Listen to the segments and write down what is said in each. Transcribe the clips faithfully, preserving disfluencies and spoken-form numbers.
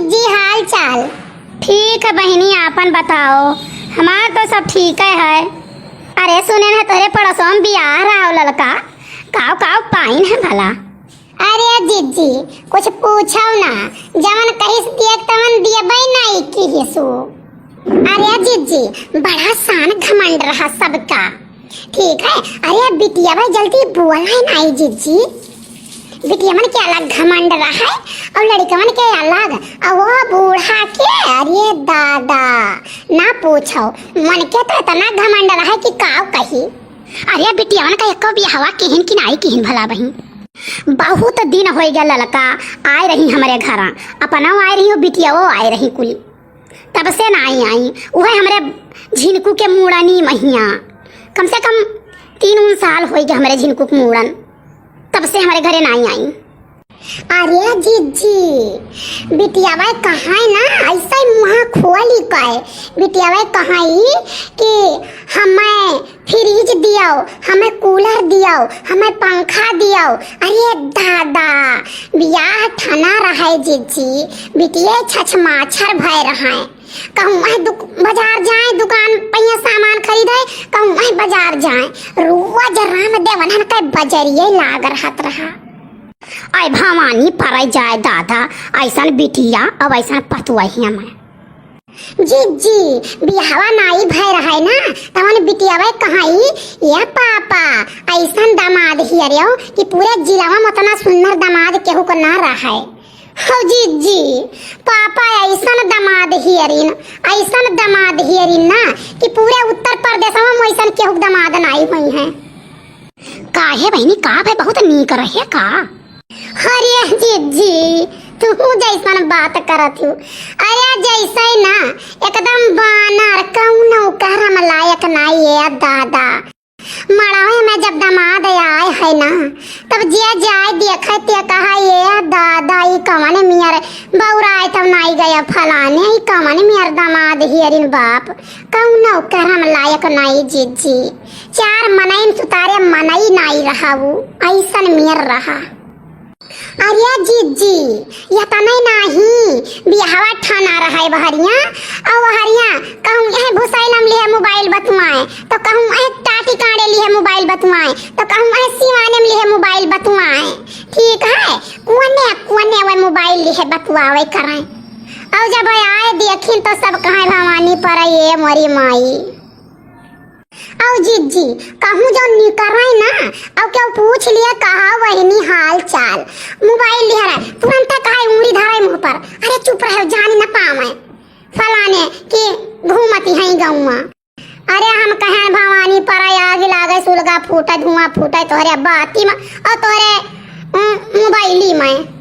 जी, हाल चाल? ठीक है बहिनी, आपन बताओ। हमार तो सब ठीक है। अरे सुने न, तोहरे पड़ोसवा में बियाह रहा ललका, काव काव पाइन है भला? अरे जिज्जी, कुछ पूछो ना, जवन कहिस दिए तवन दियबे नहीं किहिसु। अरे जिज्जी, बड़ा शान घमंड रहा सबका। ठीक है, अरे बिटिया भाई जल्दी बोला है नहीं जिज्जी। बिटियवन के अलग घमंड रहा है और लड़कवन के अलग, और वो बूढ़ा के, अरे दादा, ना पूछो, मन के तो इतना घमंड रहा है कि काव कही। अरे बिटियवन का एको बियाहवा किहिन कि नाई किहिन भला बहिन? बहुत दिन होइ गया ललका आए रही हमरे घरा, अपना आए रही, बिटियावो आए रही कुली, तब से नाई आई। उहे हमरे झिनकू के मूड़नी महिया, कम से कम तीन उन साल होइ गया हमरे झिनकू के मूड़न, तब से हमरे घरे नाई आई। अरे जिज्जी, बिटियावा कहाँ है ना, ऐसा ही मुँह खोली कहे। बिटियावा कहाँ ही कि हमें फ्रिज दियो, हमें कूलर दियो, हमें पंखा दियो। अरे दादा, बियाह ठना रहे जिज्जी, बिटिये छछमाछर भय रहे। कहूँ वह दुक-, बाजार जाए, दुकान पहिया सामान खरीदे, कहूँ वह बाजार जाए। रोज राम देवनन के बजरिये लाग रहत रहा। आय भवानी परै जाए दादा, ऐसन बिटिया अब ऐसन पतुआ ही हमें। जिज्जी, बियाहवा नाई भय रहे ना, तवन बिटियावा कहाई, "ये पापा, ऐसन दामाद हियरियो कि पूरे जिलावा में उतना सुंदर दामाद केहू को ना रहे।" हो जिज्जी, पापा ऐसन दामाद हियरिन, ऐसन दामाद हियरिन ना कि पूरे उत्तर प्रदेशवा में ऐसन केहू के दामाद नाई होइहैं। काहे बहिनी, का भय, बहुत नीक रहे का? अरे जिज्जी, तू जैसन बात करत हूँ, अरे जैसे ना एकदम बानर, कौनो करम लायक नाई है दादा। मड़ावे में जब दामाद आए है ना, तब जे जाए देखे ते कहा, "ये दादा, ई कवन मियर बौराए तब नाई गया फलाने, ई कवन मियर दामाद हियरिन बाप, कौनो करम लायक नाई जिज्जी।" चार मनइन सुतारे मनई नाई रहा, ऊ ऐसन मियर रहा। अरे जिज्जी, यतने नाहीं, बियाहवा ठाना रहे बहरिया, और बहरिया कहूँ यह भुसैलम लिहे मोबाइल बतुआए, तो कहूँ यह टाटी कांडे लिहे मोबाइल बतुआए, तो कहूँ यह सिवाने में लिहे मोबाइल बतुआए। ठीक है, कोने कोने वह मोबाइल लिहे बतुआवे करें। और जब आए देखिन तो सब कहे, "भवानी परै ये मोरी माई।" औ जिज्जी, कहूँ जौन निकरै ना, औ केहू पूछ लिहे, कहा बहिनी हाल चाल, मोबाइल लिहे रहे, तुरंत कहे उंगली धरे मुँह पर, "अरे चुप रहे, जान न पावे फलाने कि घूमती हैं गौवा।" अरे हम कहें भवानी परै आग लागे, सुलगा फूटे, धुआं फूटे, तोहरे बाती में और तोहरे, उम, मोबाइली में।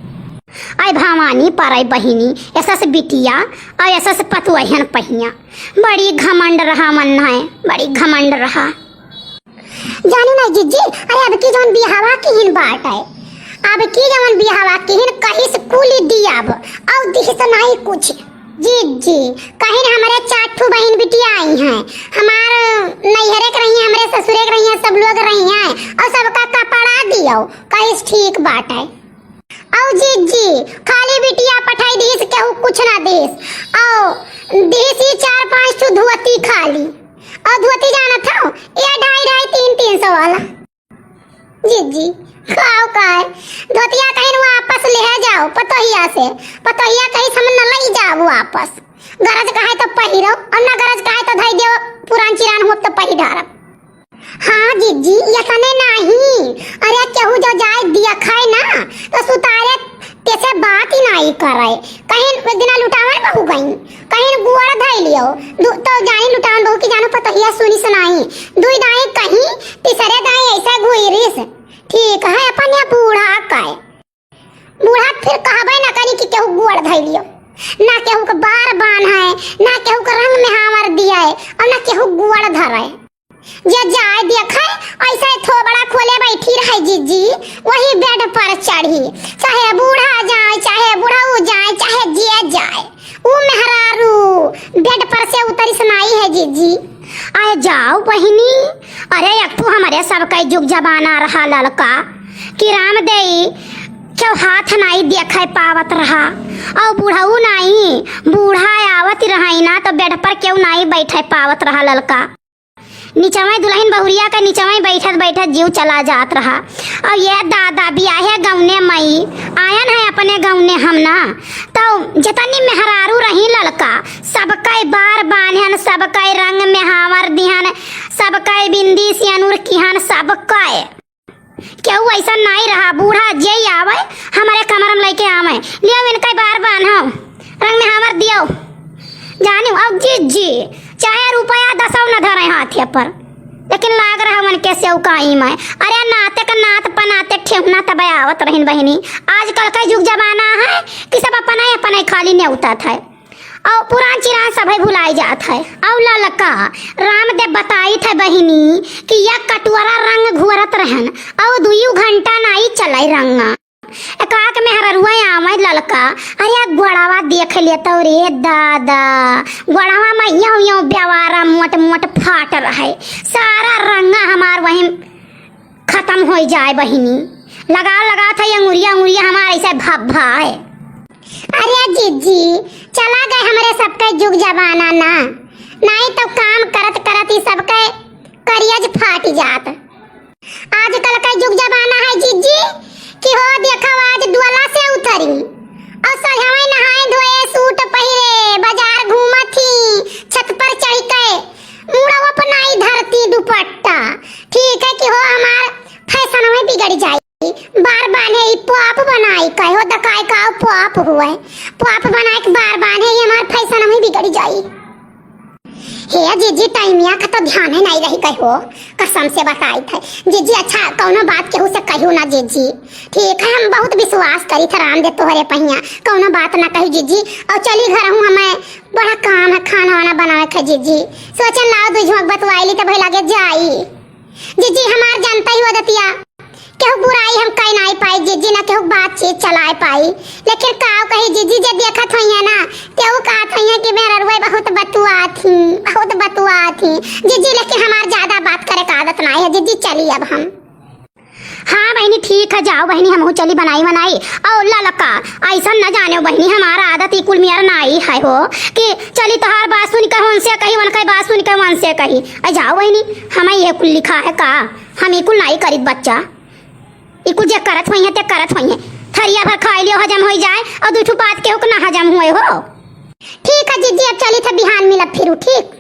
आय भवानी परै बहिनी, ऐसा से बिटिया और ऐसा से पतुआ हन पहिया। बड़ी घमंड रहा मन है, बड़ी घमंड रहा। जानू ना जिज्जी, अरे अब की जौन बियाहवा किहिन बाटे, अब की जौन बियाहवा किहिन कहिस कुली दियाब, औ दिहिस नाई कुछ। जिज्जी, कहिन हमरे चार ठू बहिन बिटिया आई हैं, हमार नैहरे के रही हैं, हमरे ससुरे के रही हैं, सब लोग रही हैं, और सबका कपड़ा दियो, कहिस ठीक बाटे। औ जिज्जी, खाली बिटिया पठाई दीस, केहू कुछ ना दीस। औ दीस ई चार पाँच ठो धोती खाली। औ धोती जानत हौ, ये ढाई ढाई तीन तीन सौ वाला। जिज्जी, खाओ काय? धोतिया कहिन वापस लिहे जाओ पतोहिया से। पतोहिया कहिस हम न लई जाओ वापस। गरज कहे तो पहिरो, और न गरज कहे तो धई दियो, पुरान चिरान हो तो पहिर डारब। हाँ जिज्जी, यतने नाहीं, अरे केहू जो जाए दिया खाए ना, तो सुतारे तेसे बात ही नाहीं करे। कहिन एक दिना लुटावन बहू गई, कहिन गुआड़ धई लियो, दु-, तो जानी लुटावन बहू की जानो पतोहिया सुनिस नाहीं, दुई दाई कहीं, तीसरे दाई ऐसे घुइरिस। ठीक है, अपन ये बूढ़ा का है। बूढ़ा फिर कहबे ना करी कि केहू गुआड़ धई लियो, ना केहू के बार बान्हे, ना केहू के रंग में हावर दिए, और ना केहू गुआड़ धरे। जे जाए देखे, ऐसे थोबड़ा खोले बैठी रहे जिज्जी, वही बेड पर चढ़ी, चाहे बूढ़ा जाए, चाहे बुढ़ऊ जाए, चाहे जे जाए, ऊ मेहरारू बेड पर से उतरिस नाई है जिज्जी। अरे जाओ बहिनी, अरे एक ठो हमरे सबके जुग जमाना रहा ललका कि राम देई केहू हाथ नाई देखे पावत रहा, अउ बुढ़ऊ नाई, बूढ़ा आवत रहा ना तो बेड पर केहू नाई बैठे पावत रहा ललका। निचवै दुलहिन बहुरिया के निचवै बैठत बैठत जीव चला जात रहा। अउ ये दादा बियाहे गौने मई आयन है अपने गौने हम ना, तो जतनी मेहरारू रही ललका, सबकै बार बान्हन, सबकै रंग मेहावर दिहन, सबकै बिंदी सेनुर किहन, सबकै। केहू अइसन नाई रहा, बूढ़ा जे आवै, हमरे कमरा में लइके आवै, लियो इनकै बार बान्हो, रंग मेहावर दियो। जानिउ, अब जिज्जी, चाहे रुपया दसौ न धरै हाथे पर, लेकिन लाग रहा उनके सेवकाई में। अरे नाते का नात पनाते ठेहुना तबै आवत रहिन बहिनी। आजकल कै जुग जमाना है कि सब अपनै अपनै खाली नेउतत है। अउ पुरान चिरान सभै भुलाइ जात है। अउ ललका रामदेव बताइत है बहिनी कि या कटुअरा रंग घुअरत रहन, अउ दुइयो घंटा नाई चलै रंगा। एकाक मेहररुआ आवै ललका, अरे या गोड़वा देख लेतौ रे दादा, गोड़वा में यौ यौ ब्यावारा मोट मोट फाट रहै, सारा रंगा हमार वहीं खतम होइ जाए बहिनी। लगाव लगावत है अंगुरिया, अंगुरिया हमार ऐसे भभ्भाए। अरे जिज्जी, चला गए हमरे सबकै जुग जमाना ना, नाई तो काम करत करत ई सबकै करियज फाट जात। आजकल कै जुग जमाना है जिज्जी कि हो देखौ आज दुअला से उतरी अउ सजवै नहाए धोए सूट पहिरे बाजार घूमत ही छत पर चढ़ि के मुड़वा पर नाई धरती दुपट्टा। ठीक है कि हो हमार फैशनवै बिगड़ जाई। बार बान्हे ई पाप बनाई कै हो दकाई का पाप हुए। पाप बनाए के बार बान्हे ई हमार फैशनवै बिगड़ जाई। हे जिज्जी, टाइमिया का तो ध्यान ही नाई रहि गै हो, कसम से बताइत है जिज्जी। अच्छा कौनो बात केहू से कहियो ना जिज्जी, ठीक है? हम बहुत विश्वास करित है रामदेव तोहरे पहिया, कौनो बात ना कहियो जिज्जी। अउ चली घरहूँ, हमें बड़ा काम है, खाना वाना बनावे के है जिज्जी। सोचन लाओ दुइ झोंक बतुआइली तो भई लगे जाई। जिज्जी हमार जनतै हो दतिया, केहू बुराई हम कै नाई पाई जिज्जी, ना केहू बातचीत चलाए पाई, लेकिन काव कही जिज्जी, जे देखत होइहैं ना, तेहू कहत होइहैं कि मेहररुआ बहुत बतुआत ही, बहुत बतुआत ही जिज्जी, लेकिन हमार ज्यादा बात करे का आदत नाई है जिज्जी। चली अब हम। हाँ बहिनी, ठीक है, जाओ बहिनी, हमहू चली बनाई वनाई। अउ ललका, अइसन न जानेउ बहिनी, हमार आदत ई कुल मेर नाई है हो कि चली तोहार बात सुनि के उनसे कही, उनकै बात सुनि के उनसे कही। अ जाओ बहिनी, हमैं इहे कुल लिखा है का? हम ई कुल नाई करित बच्चा। ई कुल जे करत होइहैं ते करत होइहैं। थरिया भर खाइ लियो, हजम होइ जाए, अउ दुइ ठो बात केहू के ना हजम हुए हो। ठीक है जिज्जी, अब चलित है, बिहान मिलब फिर, ठीक?